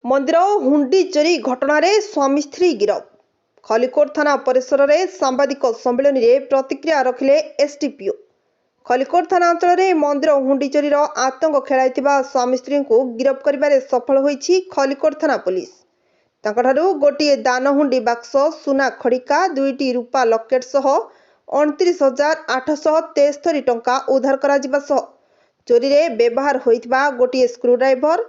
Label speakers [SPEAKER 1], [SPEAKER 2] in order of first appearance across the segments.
[SPEAKER 1] ମନ୍ଦିର ହୁଣ୍ଡି ଚୋରି ଘଟଣାରେ ସ୍ୱାମୀ ସ୍ତ୍ରୀ ଗିରଫ। ଖଲିକୋଟ ଥାନା ପରିସରରେ ସାମ୍ବାଦିକ ସମ୍ମିଳନୀରେ ପ୍ରତିକ୍ରିୟା ରଖିଲେ ଏସ୍ଡିପିଓ। ଖଲିକୋଟ ଥାନା ଅଞ୍ଚଳରେ ମନ୍ଦିର ହୁଣ୍ଡି ଚୋରିର ଆତଙ୍କ ଖେଳାଇଥିବା ସ୍ୱାମୀ ସ୍ତ୍ରୀଙ୍କୁ ଗିରଫ କରିବାରେ ସଫଳ ହୋଇଛି ଖଲିକୋଟ ଥାନା ପୋଲିସ। ତାଙ୍କଠାରୁ ଗୋଟିଏ ଦାନ ହୁଣ୍ଡି ବାକ୍ସ, ସୁନା ଖଡ଼ିକା, ଦୁଇଟି ରୂପା ଲକେଟ୍ ସହ 29,873 ଟଙ୍କା ଉଦ୍ଧାର କରାଯିବା ସହ ଚୋରିରେ ବ୍ୟବହାର ହୋଇଥିବା ଗୋଟିଏ ସ୍କ୍ରୁଡ୍ରାଇଭର,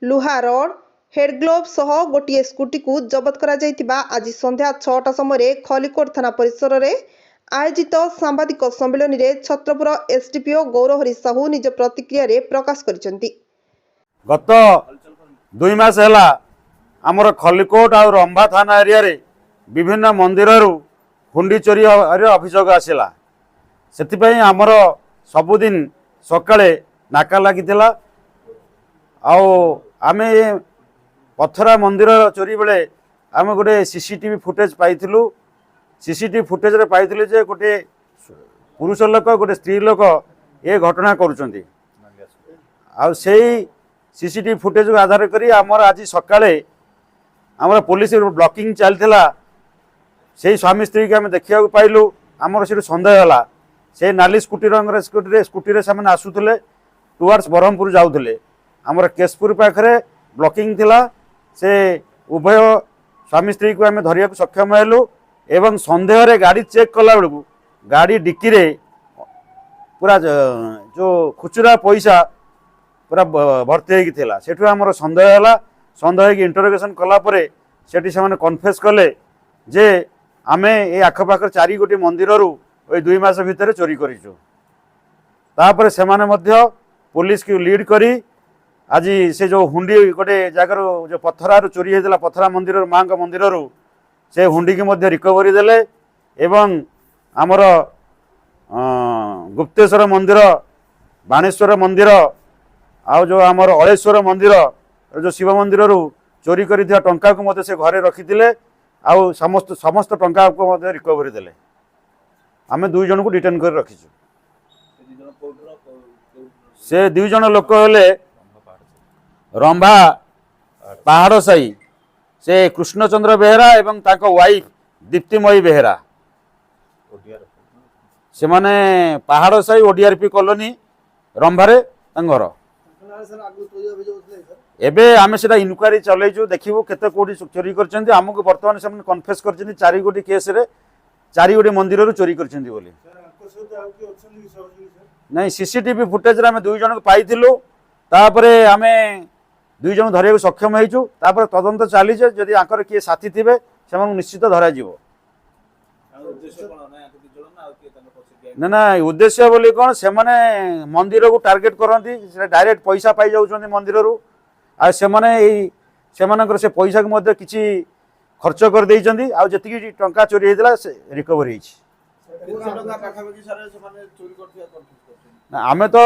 [SPEAKER 1] ଲୁହା ରଡ୍, ହେଡ୍ ଗ୍ଲୋଭ୍ ସହ ଗୋଟିଏ ସ୍କୁଟିକୁ ଜବତ କରାଯାଇଥିବା ଆଜି ସନ୍ଧ୍ୟା 6ଟା ସମୟରେ ଖଲିକୋଟ ଥାନା ପରିସରରେ ଆୟୋଜିତ ସାମ୍ବାଦିକ ସମ୍ମିଳନୀରେ ଛତ୍ରପୁର ଏସ୍ଡିପିଓ ଗୌରହରି ସାହୁ ନିଜ ପ୍ରତିକ୍ରିୟାରେ ପ୍ରକାଶ କରିଛନ୍ତି।
[SPEAKER 2] ଗତ 2 ମାସ ହେଲା ଆମର ଖଲିକୋଟ ଆଉ ରମ୍ଭା ଥାନା ଏରିଆରେ ବିଭିନ୍ନ ମନ୍ଦିରରୁ ହୁଣ୍ଡି ଚୋରି ଅଭିଯୋଗ ଆସିଲା। ସେଥିପାଇଁ ଆମର ସବୁଦିନ ସକାଳେ ନାକା ଲାଗିଥିଲା। ଆଉ ଆମେ ପଥରା ମନ୍ଦିର ଚୋରି ବେଳେ ଆମେ ଗୋଟେ ସିସିଟିଭି ଫୁଟେଜ୍ ପାଇଥିଲୁ। ସିସିଟିଭି ଫୁଟେଜରେ ପାଇଥିଲୁ ଯେ ଗୋଟେ ପୁରୁଷ ଲୋକ, ଗୋଟେ ସ୍ତ୍ରୀ ଲୋକ ଏ ଘଟଣା କରୁଛନ୍ତି। ଆଉ ସେଇ ସିସିଟିଭି ଫୁଟେଜକୁ ଆଧାର କରି ଆମର ଆଜି ସକାଳେ ଆମର ପୋଲିସ ବ୍ଲକିଂ ଚାଲିଥିଲା। ସେଇ ସ୍ୱାମୀ ସ୍ତ୍ରୀକି ଆମେ ଦେଖିବାକୁ ପାଇଲୁ। ଆମର ସେଠୁ ସନ୍ଦେହ ହେଲା। ସେ ନାଲି ସ୍କୁଟି ରଙ୍ଗର ସ୍କୁଟିରେ ସେମାନେ ଆସୁଥିଲେ, ଟୁୱାର୍ଡସ୍ ବ୍ରହ୍ମପୁର ଯାଉଥିଲେ। ଆମର କେଶପୁର ପାଖରେ ବ୍ଲକିଂ ଥିଲା। ସେ ଉଭୟ ସ୍ୱାମୀ ସ୍ତ୍ରୀକୁ ଆମେ ଧରିବାକୁ ସକ୍ଷମ ହେଲୁ ଏବଂ ସନ୍ଦେହରେ ଗାଡ଼ି ଚେକ୍ କଲା ବେଳକୁ ଗାଡ଼ି ଡିକିରେ ପୁରା ଯେଉଁ ଖୁଚୁରା ପଇସା ପୁରା ଭର୍ତ୍ତି ହେଇକି ଥିଲା। ସେଠୁ ଆମର ସନ୍ଦେହ ହେଲା। ସନ୍ଦେହ ହେଇକି ଇଣ୍ଟରୋଗେସନ୍ କଲା ପରେ ସେଠି ସେମାନେ କନଫେସ୍ କଲେ ଯେ ଆମେ ଏଇ ଆଖପାଖର ଚାରି ଗୋଟି ମନ୍ଦିରରୁ ଏଇ 2 ମାସ ଭିତରେ ଚୋରି କରିଛୁ। ତାପରେ ସେମାନେ ମଧ୍ୟ ପୋଲିସକୁ ଲିଡ୍ କରି ଆଜି ସେ ଯେଉଁ ହୁଣ୍ଡି ଗୋଟେ ଜାଗାରୁ, ଯେଉଁ ପଥରାରୁ ଚୋରି ହେଇଥିଲା, ପଥରା ମନ୍ଦିରରୁ, ମାଙ୍କ ମନ୍ଦିରରୁ, ସେ ହୁଣ୍ଡିକି ମଧ୍ୟ ରିକଭରି ଦେଲେ ଏବଂ ଆମର ଗୁପ୍ତେଶ୍ୱର ମନ୍ଦିର, ବାଣେଶ୍ୱର ମନ୍ଦିର ଆଉ ଯେଉଁ ଆମର ଅଳେଶ୍ୱର ମନ୍ଦିର, ଯେଉଁ ଶିବ ମନ୍ଦିରରୁ ଚୋରି କରିଥିବା ଟଙ୍କାକୁ ମଧ୍ୟ ସେ ଘରେ ରଖିଥିଲେ। ଆଉ ସମସ୍ତ ସମସ୍ତ ଟଙ୍କାକୁ ମଧ୍ୟ ରିକଭରି ଦେଲେ। ଆମେ ଦୁଇ ଜଣଙ୍କୁ ଡିଟେନ୍ କରି ରଖିଛୁ। ସେ ଦୁଇ ଜଣ ଲୋକ ହେଲେ ରମ୍ଭା ପାହାଡ଼ ସାହି, ସେ କୃଷ୍ଣଚନ୍ଦ୍ର ବେହେରା ଏବଂ ତାଙ୍କ ୱାଇଫ୍ ଦୀପ୍ତିମୟୀ ବେହେରା। ସେମାନେ ପାହାଡ଼ ସାହି, ଓଡିଆରପି କଲୋନୀ, ରମ୍ଭାରେ ତାଙ୍କ ଘର। ଏବେ ଆମେ ସେଟା ଇନକ୍ୱାରି ଚଲେଇଛୁ, ଦେଖିବୁ କେତେ କୋଉଠି ଚୋରି କରିଛନ୍ତି। ଆମକୁ ବର୍ତ୍ତମାନ ସେମାନେ କନଫେସ୍ କରିଛନ୍ତି ଚାରି ଗୋଟି କେସ୍ରେ ଚାରି ଗୋଟି ମନ୍ଦିରରୁ ଚୋରି କରିଛନ୍ତି ବୋଲି। ନାଇଁ, ସିସିଟିଭି ଫୁଟେଜରେ ଆମେ ଦୁଇ ଜଣଙ୍କୁ ପାଇଥିଲୁ। ତାପରେ ଆମେ ଦୁଇ ଜଣ ଧରିବାକୁ ସକ୍ଷମ ହେଇଛୁ। ତାପରେ ତଦନ୍ତ ଚାଲିଛି। ଯଦି ଆଙ୍କର କିଏ ସାଥୀ ଥିବେ, ସେମାନଙ୍କୁ ନିଶ୍ଚିତ ଧରାଯିବ। ନା ନା, ଉଦ୍ଦେଶ୍ୟ ବୋଲି କ'ଣ, ସେମାନେ ମନ୍ଦିରକୁ ଟାର୍ଗେଟ କରନ୍ତି। ସେଟା ଡାଇରେକ୍ଟ ପଇସା ପାଇଯାଉଛନ୍ତି ମନ୍ଦିରରୁ। ଆଉ ସେମାନେ ଏଇ ସେମାନଙ୍କର ସେ ପଇସାକୁ ମଧ୍ୟ କିଛି ଖର୍ଚ୍ଚ କରିଦେଇଛନ୍ତି। ଆଉ ଯେତିକି ଟଙ୍କା ଚୋରି ହେଇଥିଲା, ସେ ରିକଭରି ହେଇଛି।
[SPEAKER 3] କେତେ ଟଙ୍କା ପାଖାପାଖି ସାର୍ ସେମାନେ ଚୋରି କରିଥିବା କନଫେସ୍ କରୁଛନ୍ତି?
[SPEAKER 2] ନା, ଆମେ ତ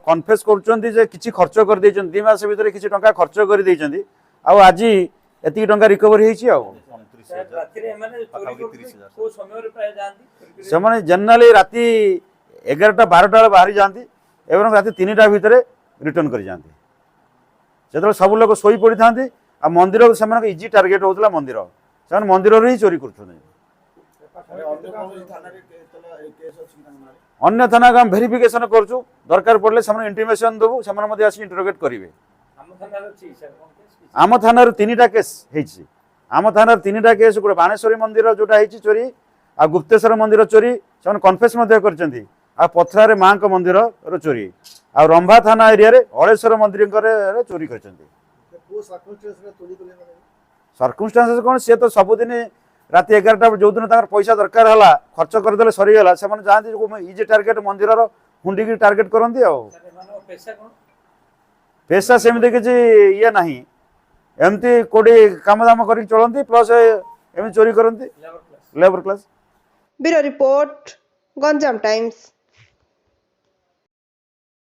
[SPEAKER 2] କନଫେସ୍ କରୁଛନ୍ତି ଯେ କିଛି ଖର୍ଚ୍ଚ କରିଦେଇଛନ୍ତି, 2 ମାସ ଭିତରେ କିଛି ଟଙ୍କା ଖର୍ଚ୍ଚ କରିଦେଇଛନ୍ତି। ଆଉ ଆଜି ଏତିକି ଟଙ୍କା ରିକଭରି ହେଇଛି ଆଉ।
[SPEAKER 4] ରାତିରେ ଏମାନେ ଚୋରି କରୁଥିଲେ, କୋଉ ସମୟରେ ପ୍ରାୟ ଯାଆନ୍ତି ଚୋରି କରିବାକୁ?
[SPEAKER 2] ସେମାନେ ଜେନେରାଲି ରାତି 11ଟା 12ଟା ବେଳେ ବାହାରି ଯାଆନ୍ତି ଏବଂ ରାତି 3ଟା ଭିତରେ ରିଟର୍ନ କରିଯାଆନ୍ତି, ଯେତେବେଳେ ସବୁ ଲୋକ ଶୋଇ ପଡ଼ିଥାନ୍ତି। ଆଉ ମନ୍ଦିରକୁ ସେମାନଙ୍କ ଇଜି ଟାର୍ଗେଟ୍ ହେଉଥିଲା ମନ୍ଦିର। ସେମାନେ ମନ୍ଦିରରୁ ହିଁ ଚୋରି କରୁଛନ୍ତି।
[SPEAKER 3] ଅନ୍ୟ କୌଣସି ଥାନାରେ ଏତଲା କେସ୍ ଅଛି କି ତାଙ୍କ ନାଁରେ?
[SPEAKER 2] ଅନ୍ୟ ଥାନାକୁ ଆମେ ଭେରିଫିକେସନ୍ କରୁଛୁ। ଦରକାର ପଡ଼ିଲେ ସେମାନେ ଇଣ୍ଟିମେସନ୍ ଦେବୁ, ସେମାନେ ମଧ୍ୟ ଆସିକି ଇଣ୍ଟରୋଗେଟ୍ କରିବେ।
[SPEAKER 4] ଆମ ଥାନାରେ ଅଛି ସାର୍ କଣ କେସ୍ କିଛି?
[SPEAKER 2] ଆମ ଥାନାରୁ ତିନିଟା କେସ୍ ହେଇଛି। ଆମ ଥାନାରେ ତିନିଟା କେସ୍, ଗୋଟେ ବାଣେଶ୍ୱରୀ ମନ୍ଦିର ଯୋଉଟା ହେଇଛି ଚୋରି, ଆଉ ଗୁପ୍ତେଶ୍ୱର ମନ୍ଦିର ଚୋରି, ସେମାନେ କନଫେସ୍ ମଧ୍ୟ କରିଛନ୍ତି, ଆଉ ପଥରାରେ ମାଙ୍କ ମନ୍ଦିରର ଚୋରି, ଆଉ ରମ୍ଭା ଥାନା ଏରିଆରେ ଅଳେଶ୍ୱର ମନ୍ଦିରଙ୍କର ଚୋରି କରିଛନ୍ତି। ସର୍କମଷ୍ଟାନ୍ସେସ୍ କ'ଣ, ସିଏ ତ ସବୁଦିନ ରାତି 11ଟା, ଯେଉଁଦିନ ତାଙ୍କର ପଇସା ଦରକାର ହେଲା, ଖର୍ଚ୍ଚ କରିଦେଲେ, ସରିଗଲା, ସେମାନେ ଯାଆନ୍ତି। ଇଜି ଟାର୍ଗେଟ୍ ମନ୍ଦିରର ହୁଣ୍ଡିକି ଟାର୍ଗେଟ୍ କରନ୍ତି ଆଉ।
[SPEAKER 4] ସାର୍, ଏମାନଙ୍କ ପେସା କଣ?
[SPEAKER 2] ପେସା ସେମିତି କିଛି ଇଏ ନାହିଁ। ଏମିତି କୋଉଠି କାମ ଦାମ କରିକି ଚଳନ୍ତି, ପ୍ଲସ୍ ଏମିତି ଚୋରି କରନ୍ତି।
[SPEAKER 4] Labour class.
[SPEAKER 2] Labour class.
[SPEAKER 1] Bureau report, Ganjam Times.